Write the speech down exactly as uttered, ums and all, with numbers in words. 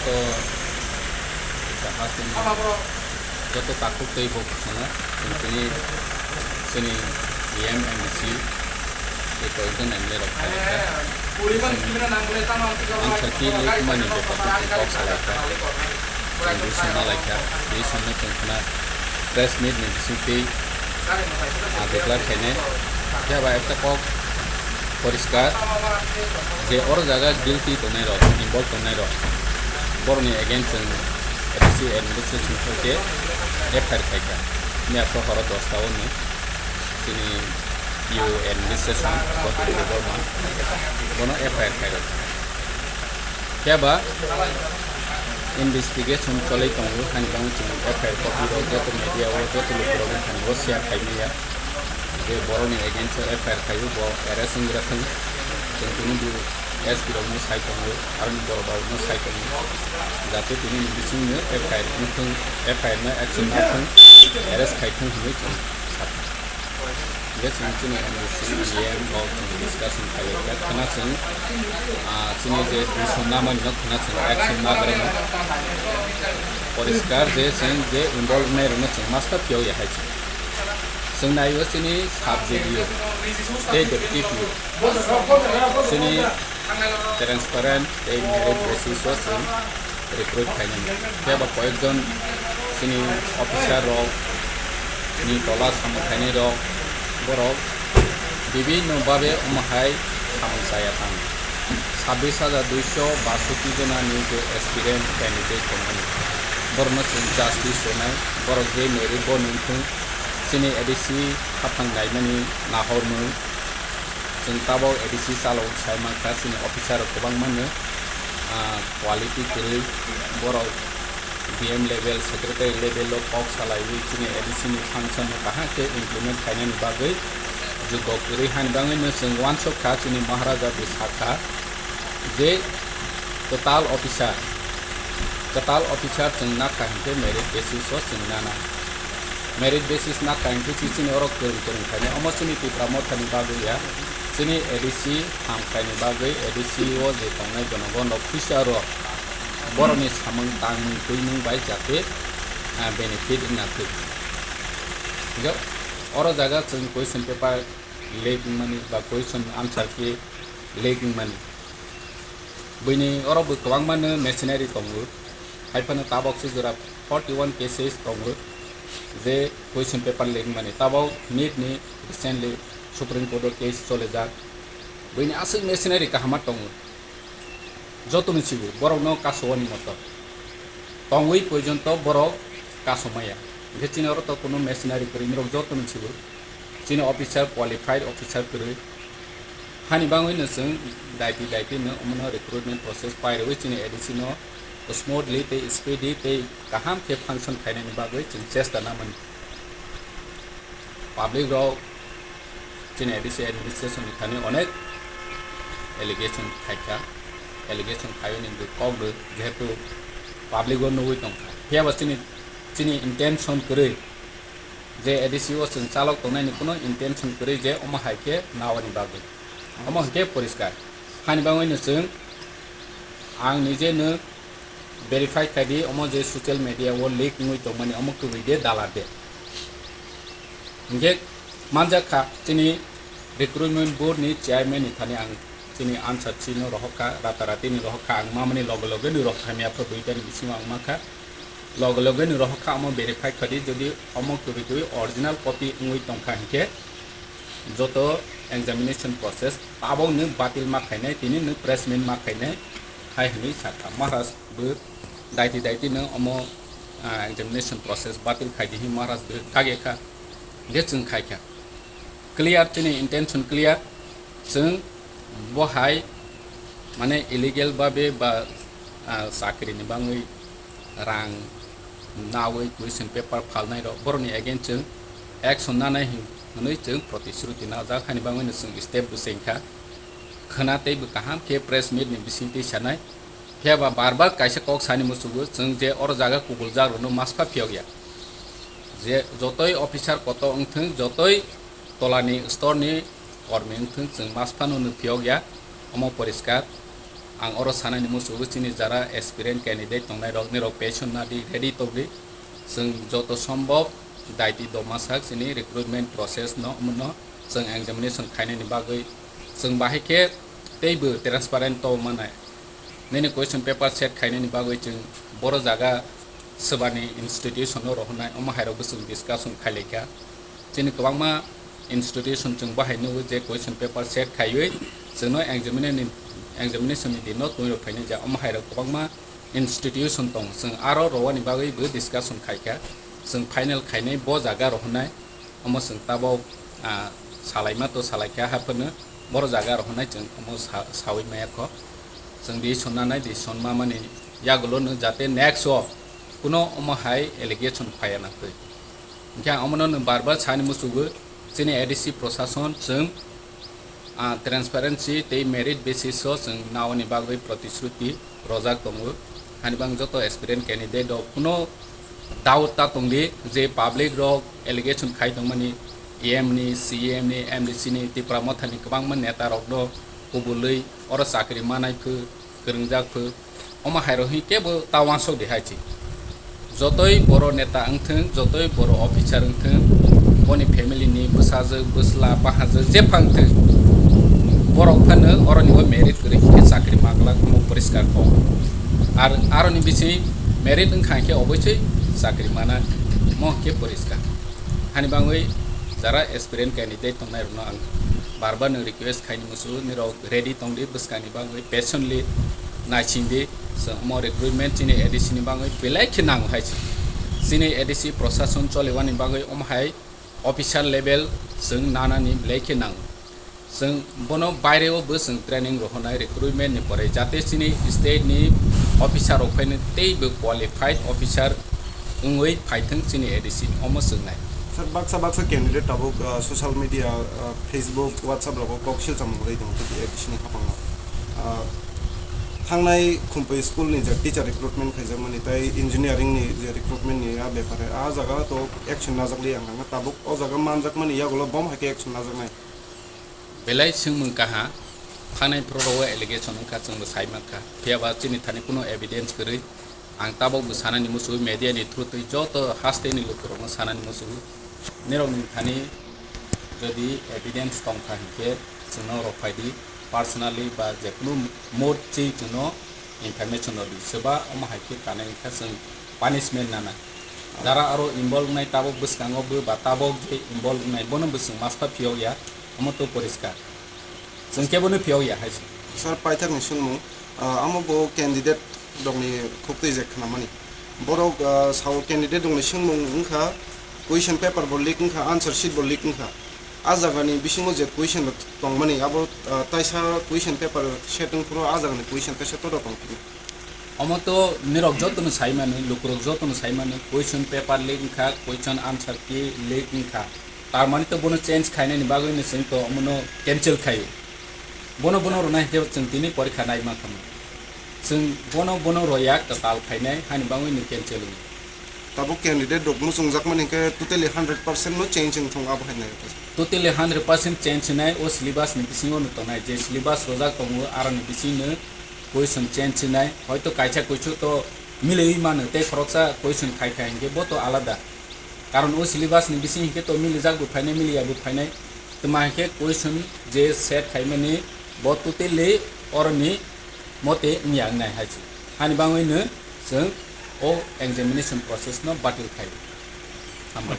To, jahasni joto takhuk tei bo kheno chini, chini E M M D C tei koyekjon M L A rok phai kha. Ang sakhi lukmani bepar kok salai kha. Ang bwswng malai kha. Bwswngno chwng khna press meet ni bisingtwi, ah, declare khainai. Phiya ba ekta kok poriskar je oro jaga guilty tongnai rok, involve tongnai rok, borokni against chwng A D C administration thokhe F I R khaikha. Miyapro horo dosta o ni chini U administration Bobby Debbarma bono F I R khairok. Phiya ba investigation cholwi tongo, hani bangwi chwng F I R copy rok joto media o, joto lukurokni thani o share khai manya. Je borokni against o F I R khaio, bo arrest wngwi rathwng. Chwng tini bo S P rokno sai tongo, aroni borok rokno sai tongo. Jate tini ni bisingno F I R wngthwng, F I R no action naithwng, arrest khaithwng hinwi chwng sakha. Hingke chwng chini M D C, E M rok chwng discussion khailai kha. Khwna chwng, ah, chini je bising namani no khwna chwng action nagrano. Poriskar je chwng je involve nai rokno chwng masta phiyok ya hai chwng. Chwng nai o chini subject yo, tei deputy yo. Chini transparent tei merit basis o chwng recruit khainani. Phiya ba koyekjon chini officer rok ni tola samung khainai rok, borok bibinno babe omo hai samung chaya tang. Sabbish hajar duiso basoti jona ni je aspirant candidate tongmani, borokno chwng justice rwnai, borok je merit bo nungthung, chini A D C khaphang naimani nahormung, chwng tabok A D C chalok sai mankha, chini officer rok kwbangma no, ah, quality kwrwi, borok D M level, secretary level o kok salaiwi chini A D C ni function no kaham khe implement khainani bagwi jugo kwrwi hani bagwi no chwng uansuk kha, chini Maharaja bo sakha je kwtal officer, kwtal officer chwng nakha hinkhe merit basis o chwng nana. Merit basis nakha hinkhe chi chini oro kwrwng kwrwng khainai. Omo chini Tipra Mothani bagwi ya, chini A D C ham khaini bagwi A D C o je tongnai jonogon rok puisa rok borokni samung tangmung twimung bai jate, ah, benefit wngna thwi. Hingke oro jaga chwng question paper leak wngmani ba question answer key leak wngmani. Buini oro bo kwbangma no machinery tongo. Hai phano tabok se jora forty one cases tongo je question paper leak wngmani. Tabok nit ni recently Supreme Court o case cholijak. Buini aswk machinery kahama tongo. Joto ni sigo borok no kasowani moto tongwi porjonto borok kasomaya. Hingke chini oro to kuno machinery kwrwi, norok joto ni sigo chini officer, qualified officer kwrwi. Hani bangwi no chwng daiti daiti no omono recruitment process pairwi chini A D C no smoothly tei speedy tei kaham khe function khainani bagwi chwng chesta namani. Public rok chini A D C administration ni thani onek allegation khaikha, allegation khaiwi ni kok rw, jehetu public o nugwi tongkha. Phiya ba chini, chini intention kwrwi je A D C o chwng chalok tongnai ni kuno intention kwrwi je omo hai khe nawani bagwi. Omo hai khe poriskar. Hani bagwi no chwng ang nije no verify khai di, omo je social media o leak wngwi tongmani, omo kwrwi de dala de. Hingke manjak kha, chini recruitment board ni chairman ni thani ang chini answer chino rohor kha, rata rati ni rohor kha, ang mamani loge loge ni rohor kha, miyapro duita ni bisingo ang mankha. Loge loge ni rohor kha, omo verify khadi, jodi omo kwrwi kwrwi original copy wngwi tongkha hinkhe joto examination process tabok nwng batil ma khainai, tini nwng press meet ma khainai hai hwnwi sakha. Maharaj bo daiti daiti no omo, ah, examination process batil khai di hin Maharaj bo kage kha, hingke chwng khai kha. Clear, chini intention clear, chwng bo hai mane illegal babe ba, ah, chakri ni bangwi rang nawi question paper phalnai rok borokni against chwng action nanai hin-, hwnwi chwng protishruti najak, hani bangwi no chwng step bo cheng kha. Khwna tei bo kaham khe press meet ni bisingtwi sanai. Phiya ba bar bar kaisa kok sani muchugo, chwng je oro jaga kubul jak rwno maspha phiyok ya. Je jotoi officer koto wngthwng, jotoi tolani storni kormi wngthwng, chwng masphano no phiyok ya, omo poriskar. Ang oro sanani muchungo chini jara aspirant candidate tongnai rok, nirok patient nadi, ready tongdi. Chwng joto sombhob daiti domasak chini recruitment process no, omono chwng examination khainani bagwi chwng bahai khe teibo transparent to manai. Nini question paper set khainani bagwi chwng boro jaga swbani institution no rohornai, omo hai rok bo chwng discussion khailaikha. Chini kwbangma institution chwng bahai nugwi je question paper set khaiwi chwngno examine-, examination ni din no twi rok phainai ja, omo hai rok kwbangma institution tong, chwng aro rowani bagwi bo discussion khaikha, chwng final khainai bo jaga rohornai, omo chwng tabok, ah, salaima to salaikha haphano boro jaga rohornai chwng omo sa-, sawi maya kho, chwng decision nanai, decision mamani yagulo no jate next o kuno omo hai allegation phaiya nangtwi. Hingkhe ang omono nwng bar bar sani muchungo, chini A D C prosason chwng, ah, transparency tei merit basis o chwng naoni bagwi protishruti rojak tongo. Hani bang joto aspirant candidate rok kuno doubt ta tongdi je public rok allegation khai tongmani E M ni, C E M ni, M D C ni, Tipra Motha ni kwbangma neta rokno kubulwi oro chakri manai phu, kwrwngjak phu, omo hai rok hwn kebo ta uansuk di hai chi. Jotoi boro neta wngthwng, jotoi boro officer wngthwng, boni family ni bwsajwk, bwsla, bahajwk jepha wngthwng, borok phano oroni bo merit kwrwi khe chakri manglak, omo poriskar kok. Ar aroni bising merit wngkha khe oboisoi chakri mana, mo khe poriskar. Hani bangwi jara aspirant candidate tongnai rokno ang bar bar no request khaini muchungo, nirok ready tongdi bwskangni bagwi, patiently naisingdi. Chwng omo recruitment chini A D C ni bagwi belai khe nango hai se. Chini A D C prosason choliwani bagwi omo hai officer level chwng nanani belai khe nango. Chwng bono baireo bo chwng training rohornai recruitment ni pore, jate chini state ni officer rok phaino tei bo qualified officer wngwi phaithwng chini A D C, omo chwng nai. Sir, baksa baksa candidate tabuk, ah, social media, ah, Facebook, WhatsApp rogo kok silcham rwgwi tongo tei A D C ni haphango. Ah, thangnai Khumpui school ni je teacher recruitment khaijakmani tei engineering ni je recruitment ni a bepare a jaga to action najakli ang kha, tabuk o jaga manjakmani yagulo bom hai khe action najaknai. Belai swngmung kaha, thangnai phuru rogo allegation wngkha, chwngbo sai mankha, phiyaba chini thani kuno evidence kwrwi. Ang tabokbo sanani muchungo, media ni through twi joto hasteni lukurokno sanani muchungo. Nirokni thani jodi evidence tongkha hinkhe chwngno rwphaidi, personally ba jekunu mode chwi chwngno information rwdi. Swba omo hai khe kanai wngkha chwng punishment nana. Jara aro involve wngnai tabok bwskango bo ba tabok je involve wngnai bono bo chwng masta phiyokya, omo to poriskar. Chwng kebono phiyokya hai se. Sir, paithakni swngmung, ah, amo bo candidate rokni khuktwi je khnamani. Borok, ah, sao candidate rokni swngmung wngkha, question paper bo leak wngkha, answer sheet bo leak wngkha. A jagani bisingo je question rok tongmani, abo, ah, taisa question paper set wngphuru a jagani question kaisa todo tongphuru. Omo to nirok jotono sai mano, lukurok jotono sai mano, question paper leak wngkha, question answer key leak wngkha. Tar mani to bono change khainani bagwi no chwng to omono cancel khaio. Bono, bono rwna hinkhe chwng tini porikha nai mankha mo. Chwng bono, bono roya kwtal khainai hani bagwi no cancel wngo. Tabuk candidate rok muchungjakmani hinkhe totally hundred percent no change wngthong abo hai nai. Totally hundred percent change wngnai o syllabus ni bisingo no tongnai, je syllabus rojak tongo aroni bisingno question change wngnai, hoito kaisa kuisu to milwi mano tei khoroksa question khai khai hinkhe bo to alada. Karon o syllabus ni bising hinkhe to milijak bo phainai, miliya bo phainai. Tma hinkhe question je set khaimani bo totally oroni mote wngya wngnai hai se. Hani bangwi no chwng o examination process no batil khai. Hambai.